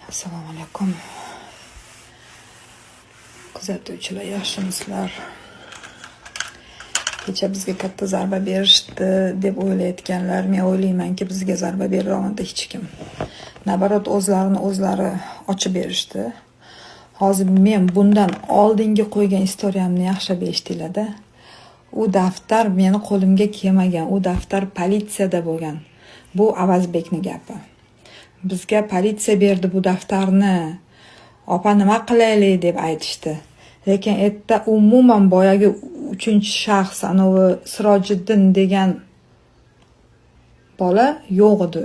Assalomu alaykum. Kuzatuvchilar, yaxshimisizlar? Kecha bizga katta zarba berishdi deb o'ylayotganlar, men o'ylaymanki, bizga zarba bera olmadi hech kim. Наоборот, o'zlarini o'zlari ochib berishdi. Hozir men bundan oldingi qo'ygan история mni yaxshilab eshitinglar-da. U daftar meni qo'limga kelmagan, u daftar politsiyada bo'lgan. Bu Avazbekni gapi. Bizga politsiya berdi bu daftarni. Opa, nima qilaylik, deb aytishdi. Lekin erta umuman boyagi uchinchi shaxs, anavi Sirojiddin degan bola yo'q edi.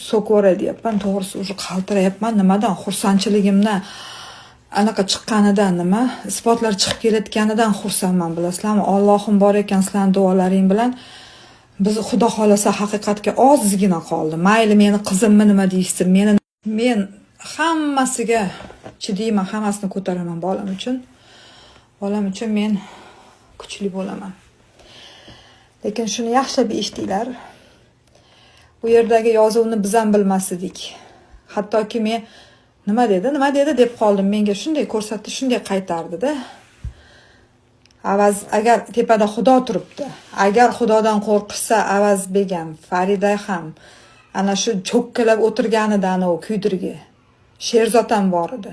So'kora deyapman, to'g'risi, уже qaltirayapman. Nimadan? Xursandchiligimdan, anaqa chiqqanidan, nima, isbotlar chiqib kelayotganidan xursandman, bilasizlarmi? Allohim bor ekan, sizlarni duolaring bilan biz, xudo xohlasa, haqiqatga ozgina qoldi. Mayli, meni qizimni nima deyishsin, meni, men hammasiga chidayman, hammasini ko'taraman bolam uchun. Bolam uchun men kuchli bo'laman. Lekin shuni yaxshilab eshitinglar. U yerdagi yozuvni biz ham bilmas edik. Hattoki men "Nima dedi, nima dedi?" deb qoldim. Menga shunday ko'rsatdi, shunday qaytardida. Avaz, agar tepada Xudo turibdi, agar Xudodan qo'rqishsa, Avazbek ham, Farida ham ana shu cho'kkalab o'tirganida, anavi kuydirgi Sherzod ham bor edi.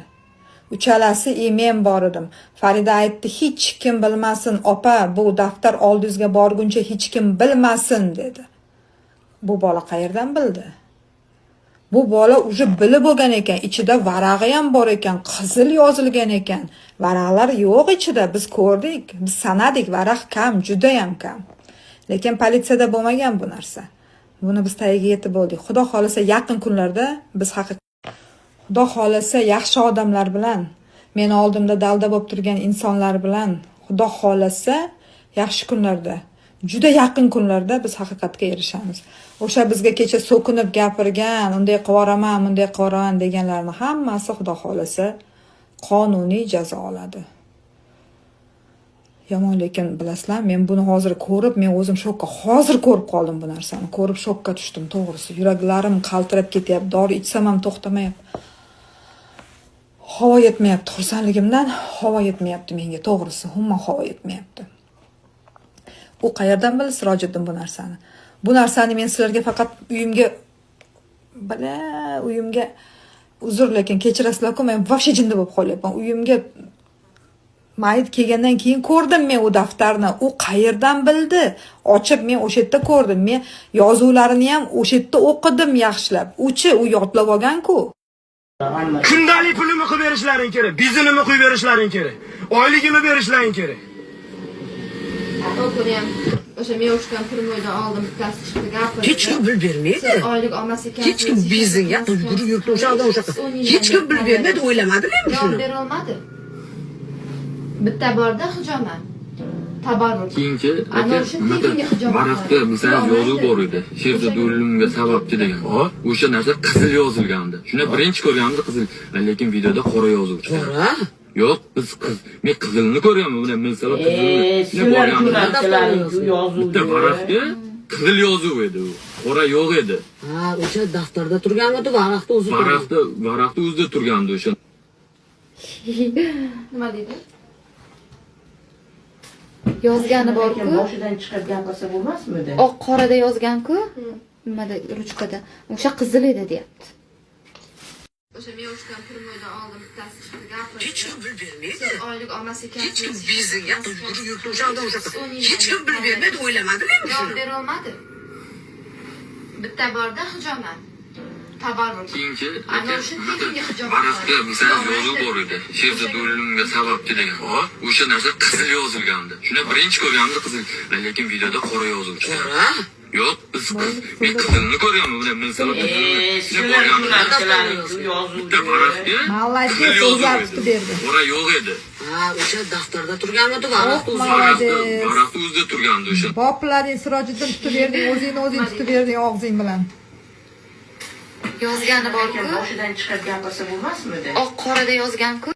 Uchalasi и men bor edim. Farida aytdi: "Hech kim bilmasin, opa, bu daftar oldingizga borguncha hech kim bilmasin", dedi. Bu bola qayerdan bildi? Bu bola уже bilib bo'lgan ekan, ichida varag'i ham bor ekan, qizil yozilgan ekan. Varaqlar yo'q ichida, biz ko'rdik, biz sanadik, varaq kam, judayam kam. Lekin politsiyada bo'lmagan bu narsa. Buni biz tagiga yetib bo'ldik. Xudo xohlasa, yaqin kunlarda biz haqiqat, Xudo xohlasa, yaxshi odamlar bilan, meni oldimda dalda bo'lib turgan insonlar bilan, Xudo xohlasa, yaxshi kunlarda, juda yaqin kunlarda biz haqiqatga erishamiz. O'sha bizga kecha so'kinib gapirgan, unday qilib yuboraman, bunday qilib yuboraman deganlarni hammasi, Xudo xohlasa, qonuniy jazo oladi. Yomon, lekin bilasizlar, men buni hozir ko'rib, men o'zim shokka, hozir ko'rib qoldim bu narsani. Ko'rib shokka tushdim, to'g'risi. Yuraklarim qaltirab ketyapti, dori ichsam ham to'xtamayapti. Havo yetmayapti xursandligimdan, havo yetmayapti menga, to'g'risi, umuman havo yetmayapti. U qayerdan bildi Sirojiddin bu narsani? Bu narsani men sizlarga faqat uyimga, bala, uyimga, uzr, lekin kechirasizlar-ku, men вообще jinni bo'lib qolyapman. Uyimga mayit kelgandan keyin ko'rdim men u daftarni. U qayerdan bildi? Ochib men o'sha yerda ko'rdim. Men yozuvlarini ham o'sha yerda o'qidim yaxshilab. Uchi, u yodlab olgan-ku. Kundalik pulimni qilib berishlaring kerak, benzinimni quyib berishlaring kerak, oyligimni berishlaring kerak. U kuni ham o'sha men urushgan прямой dan oldim, bittasi chiqdi, gapirdi. Hech kim pul bermaydi. Siz oylik olmas ekansiz. Hech kim benzinga yugurib yuribdi o'sha odam o'sha. Hech kim pul bermaydi, o'ylamadilarmi Javob shuni? bera olmadi. Bitta borda hijoma. Tabarruk. Keyinchi Ana aka, o'sha nimaga tekinga hijoma varaqda qiladi. masalan yozuv bor edi. Sherzod o'limga sababchi degan. O'sha narsa qizil yozilgandi. Shuni birinchi ko'rganimda qizil, lekin videoda qora yozuv chiqdi. Qora? Yo'q, biz qiz, men qizilni ko'rganman, buni masalan qizilni. Shuni Sizlar borganimda jo'natdilaring-ku yozuvni. bitta varaqga qizil yozuv edi u. Qora yo'q edi. Ha, o'sha daftarda turganmidi, varaqda o'zi turgan. Varaqda o'zida turgandi o'sha. Nima deydi? Yozgani Lekin bor-ku. boshidan chiqib gapirsa bo'lmasmidi? Oq qorada yozgan-ku. Nimada, ruchkada. O'sha qizil edi, deyapti. O'sha men urushgan прямой dan oldim, bittasi chiqdi, gapirdi. Hech kim pul bermaydi. Siz oylik olmas ekansiz. Hech kim benzinga yugurib yuribdi o'sha odam o'sha. Hech kim pul bermaydi, o'ylamadilarmi Javob shuni? bera olmadi. Bitta borda hijoma. Tabarruk. Keyinchi Ana aka, o'sha nimaga tekinga hijoma varaqda qiladi. masalan yozuv bor edi. Sherzod o'limga sababchi degan. O'sha narsa qizil yozilgandi. Shuni birinchi ko'rganimda qizil, lekin videoda qora yozuv chiqdi. Qora? Yo'q, biz qiz, men qizilni ko'rganman, buni masalan qizilni. E, Shuni sizlar borganimda jo'natdilaring-ku yozuvni. bitta varaqga Молодец, qizil yozuv o'zlari edi. tutib berdi. Qora yo'q edi. Ha, o'sha daftarda turganmidi, varaqda o'zi. Молодец. Varaqda o'zida turgandi o'sha. Boplaring, Sirojiddin, tutib berding, o'zingni o'zing tutib berding og'zing bilan. Yozgani Lekin bor-ku. boshidan chiqib gapirsa bo'lmasmidi? Oq qorada yozgan-ku.